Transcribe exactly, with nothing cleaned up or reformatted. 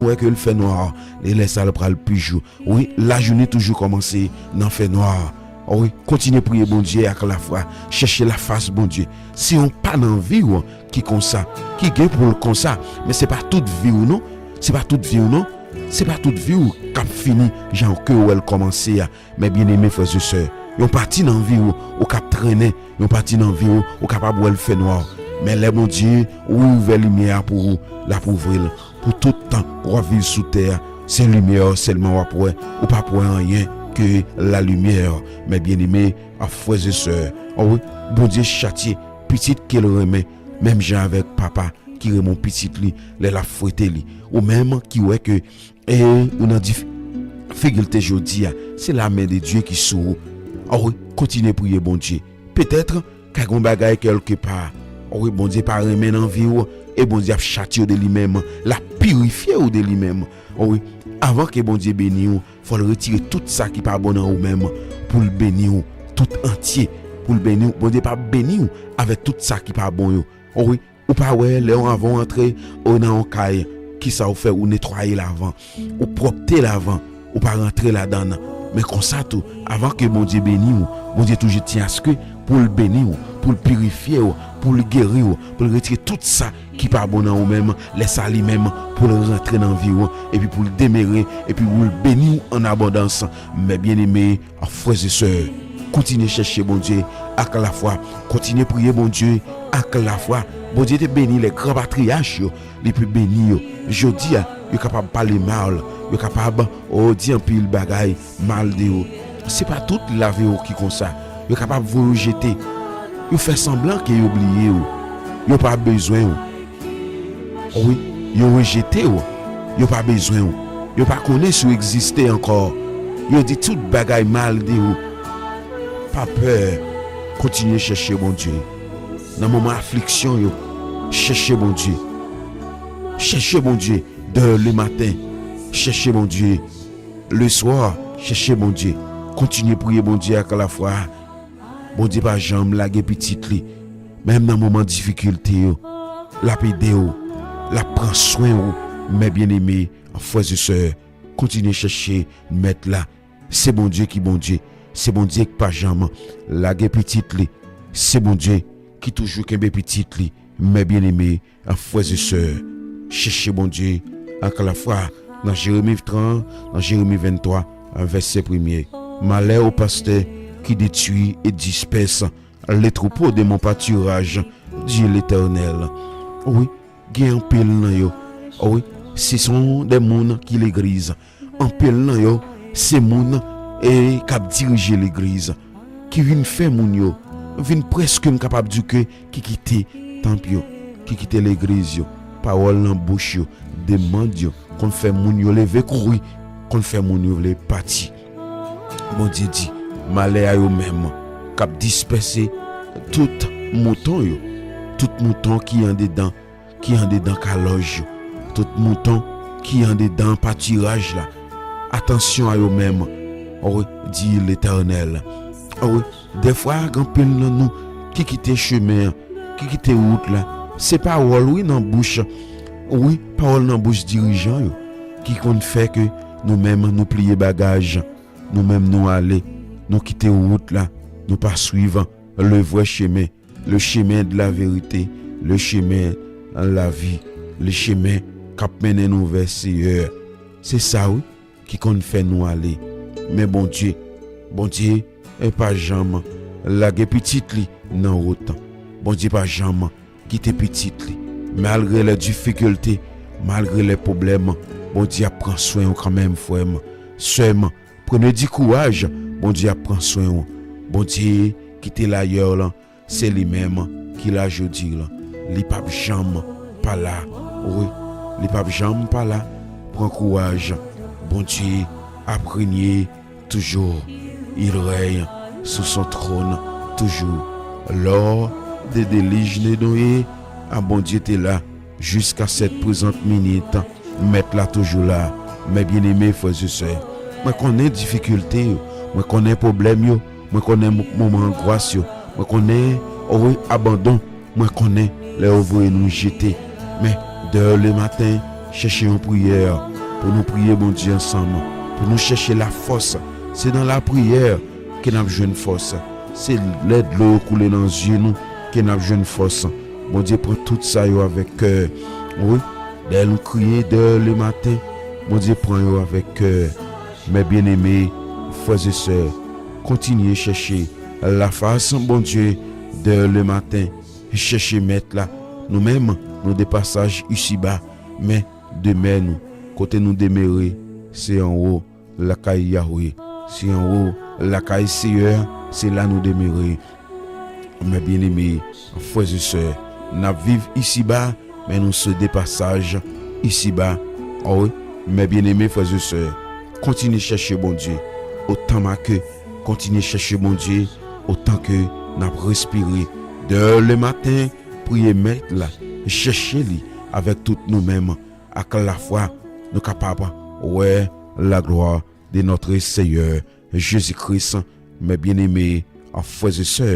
wè ke l fè nwa, e lè sa l pral pi jou. Wi, lajounen toujou kòmanse nan fè nwa. Wi, kontinye priye Bondye ak lafwa, chèche lafas Bondye. Si yon pa nan vi w ki konsa, ki gen pou l konsa, men se pa tout vi w non, se pa tout vi w non, se pa tout vi w k ap fini jan ke w wè l kòmanse a. Men byeneme frè e sè, yon pati nan vi w, ou k ap trennen, yon pati nan vi w, ou kapab wè l fè nwa. Men lè Bondye ouvè limyè a pou ou, l ap ouvri l pou tout tan w ap viv sou tè a. Se limyè sèlman w ap wè, ou p ap wè anyen ke lalimyè. Men byeneme, a frè e sè, wi, Bondye chatye pitit ke l renmen, menm jan avèk papa ki renmen pitit li lè l ap fwete li. Ou menm ki wè ke e ou nan difikilte jodi a, se la men de Dye ki sou ou. Wi, kontinye priye Bondye. Petèt, ka gen yon bagay kèlkepa, wi, Bondye pa renmen nan vi w, e Bondye ap chatye w de li menm, l ap pirifye w de li menm. Wi, avan ke Bondye beni w, fò l retire tout sa ki pa bon nan ou menm, pou l beni w tout antye, pou l beni w. Bondye pa beni w avèk tout sa ki pa bon yo. Wi, ou pa wè lè w avan w antre, o nan yon kay, kisa ou fè, ou netwaye l avan, ou pwòpte l avan, ou pa rantre ladan l. Men konsa tou, avan ke Bondye beni w, Bondye toujou tyen aske pou l beni w, pou l pirifye w, pou l geri w, pou l retire tout sa ki pa bon nan ou menm, lè sa li menm pou l rantre nan vi w, epi pou l demere, epi pou l beni w an abondans. Men byeneme, frè e sè, kontinye chèche Bondye ak lafwa, kontinye priye Bondye ak lafwa. Bondye te beni lè gran patriyach yo, li pe beni yo. Jodi a, yo kapab pale mal, yo kapab, o, di anpil bagay mal de yo. Se pa tout lavi w ki konsa. Yo kapab voye w jete. Yo fè sanblan ke yo bliye w. Yo pa bezwen w. Wi, yo rejete w. Yo pa bezwen w. Yo pa konnen si w egziste ankò. Yo di tout bagay mal de ou. Pa pè. Kontinye chèche Bondye. Nan moman afliksyon yo, chèche Bondye. Chèche Bondye dè le maten. Chèche Bondye le swa. Chèche Bondye. Kontinye priye Bondye ak lafwa. Bondye pa janm lage pitit li. Menm nan moman difikilte yo, l ap ede w. L ap pran swen ou. Men byeneme, frè e sè, kontinye chèche Mèt la. Se Bondye ki Bondye. Se Bondye ki pa janm lage pitit li. Se Bondye ki toujou kenbe pitit li. Men byeneme, frè e sè, chèche Bondye ak lafwa. Nan Jeremi trant, nan Jeremi venntwa, vèsè premye. Malheur au pasteur qui détruit et disperse les troupeaux de mon pâturage, dit l'Éternel. Wi, gen anpil nan yo. Wi, se son de moun ki legliz. Anpil nan yo, se moun, e, k ap dirije legliz, ki vin fè moun yo, vin prèske m kapab di ke ki kite tanp yo, ki kite legliz yo. Pawòl nan bouch yo, demann yo, konn fè moun yo leve kouri, konn fè moun yo vle pati. Bondye di, malè a yo menm k ap dispèse tout mouton yo, tout mouton ki andedan, ki andedan kalòj yo, tout mouton ki andedan patiraj la. Atansyon a yo menm, wi, di Letènèl. Wi, dèfwa, gen anpil nan nou ki kite chemen an, ki kite wout la. Se pawòl, wi, nan bouch, wi, pawòl nan bouch dirijan yo ki konn fè ke nou menm nou pliye bagaj, nou menm nou ale, nou kite wout la, nou pa swiv le vrè chemen, le chemen de la verite, le chemen la vi, le chemen k ap mennen nou vè Seyè. Se sa, wi, ki konn fè nou ale. Men Bondye, Bondye, e pa janm lage pitit li nan wout. Bondye pa janm kite pitit li. Malgre lè difikilte, malgre lè pwoblèm, Bondye ap pran swen w kanmenm, frè m, sè m. Pran di kouraj, Bondye ap pran swen w. Bondye ki te la yè lan, se li menm ki la jodi lan. Li p ap janm pa la. Wi, li p ap janm pa la. Pran kouraj. Bondye ap renye toujours. Il règne sur son trône toujours. Lors des déluges de Noé, a Bondye te la jiska sèt prezant minit. Mèt la toujou la. Men byeneme, frè e sè, mwen konnen difikilte yo, mwen konnen pwoblèm yo, mwen konnen mo-, moman angwas yo, mwen konnen, o wi, abandon, mwen konnen lè yo voye nou jete. Men, dè le maten, chèche yon priyè, Pou nou priye Bondye ansanm, pou nou chèche lafòs. Se nan lapriyè ke n ap jwenn fòs. Se lè dlo yo koule nan zye nou ke n ap jwenn fòs. Bondye pran tout sa yo avèk kè. Wi, lè nou kriye dè le maten, Bondye pran yo avèk kè. Mè byeneme, frè e sè, kontinye chèche lafas Bondye dè le maten. Chèche Mèt la. Nou menm, nou de pasaj isiba, men demè nou, kote nou demere, se anwo lakay Yahweh, se anwo lakay Seyè, se la nou demere. Mè byeneme, frè e sè, n ap viv isiba, men nou se de pasaj isiba. Wi, mè byeneme, frè e sè, kontinye chèche Bondye otan ma ke, kontinye chèche Bondye otan ke n ap respire. Dè le maten, priye Mèt la, chèche li avèk tout nou menm, ak lafwa, nou kapab wè la gloire de notre Seigneur Jésus-Christ. Mè byeneme, frè e sè,